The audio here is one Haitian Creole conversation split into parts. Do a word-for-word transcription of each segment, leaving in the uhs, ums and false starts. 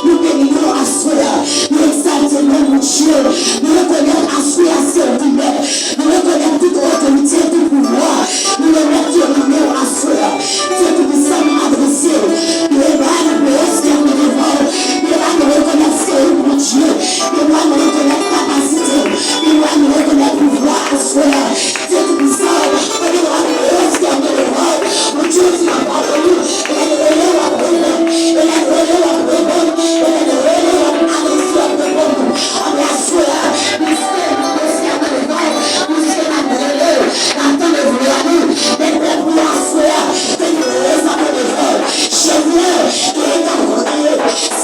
Nou beni nou aswè a. Nou egzalte non Bondye. Nou rekonèt aswè a se ou ki mèt. Nou rekonèt tout otorite, tout pouvwa. Nou remèt yo nan men w aswè a. Dye Toupisan, nou adrese w. Pye nou pwostène devan w. Pye nou rekonèt se ou Bondye. Pye nou rekonèt kapasite w. Pye nou rekonèt pouvwa aswè a. Dye Toupisan, pye nou pwostène devan w. Bondye di nan pawòl ou, lè n rele w ap reponn. E lè n rele w ap reponn. E lè n rele w ap adrese w ap reponn nou. Anben aswè a, piske nou pwostène devan w, piske n ap rele w, n ap tande vwa nou, men pèp ou aswè a, ke nou prezante devan w. Senyè, gen tan pou kriye.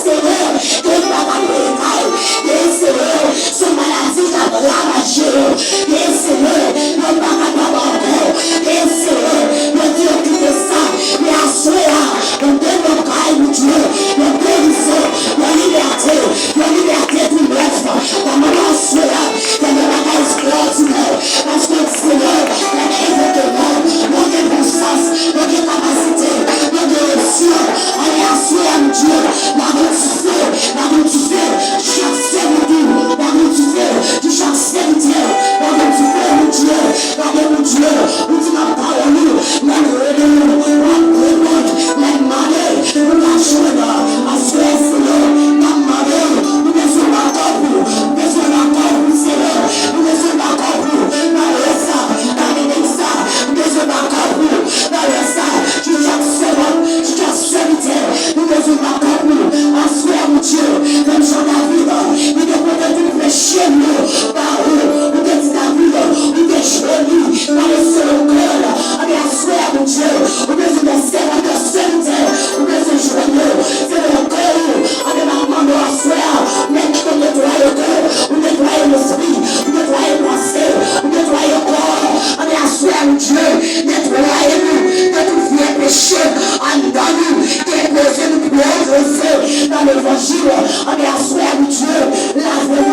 Senyè, gen tan pou peye kay. Gen Senyè, se maladi k ap ravaje yo. Gen Senyè, yo pa kapab ankò. Gen Senyè, yo di yo kite sa. Men aswè a, yo gen nan kay Bondye, yo gerizon, yo libète, yo libète tou nèf. Nan moman aswè a, gen de bagay ekstraòdinè. Paske Senyè, lè n envoke non w, nou gen pisans, nou gen kapasite, nou gen onksyon. Anben aswè a, Bondye, n ap yon dife, n ap yon dife, chak sèvitè, n ap yon dife, di chak sèvitè, n ap yon dife, Bondye, gade Bondye, ou di nan pawòl ou, lè n rele w, w ap reponn, lè n mande, nou ka jwenn. Aswè a, Senyè, n ap mande w, nou bezwen bakòp ou, nou bezwen bakòp ou, Senyè, nou bezwen bakòp ou, nan lè sa, nan minit sa, nou bezwen bakòp ou, nan lè sa, di chak sèvant, di chak sèvitè, nou bezwen bakòp ou, aswè a, Bondye, menm jan David, li te pote tout peche nou ba ou, ou te di David, ou te jwenn li, gade selon kè l, anben aswè a, Bondye, ou bezwen de sèvant, de sèvitè, ou bezwen jwenn yo, selon kè ou, anben m ap mande w aswè a, menm jan ou netwaye kè, ou netwaye lespri, ou netwaye panse, ou netwaye kò, anben aswè a, Bondye, netwaye nou de tout vye peche anndan nou, depoze nou pwogrese nan levanjil, anben aswè a, Bondye, lave nou,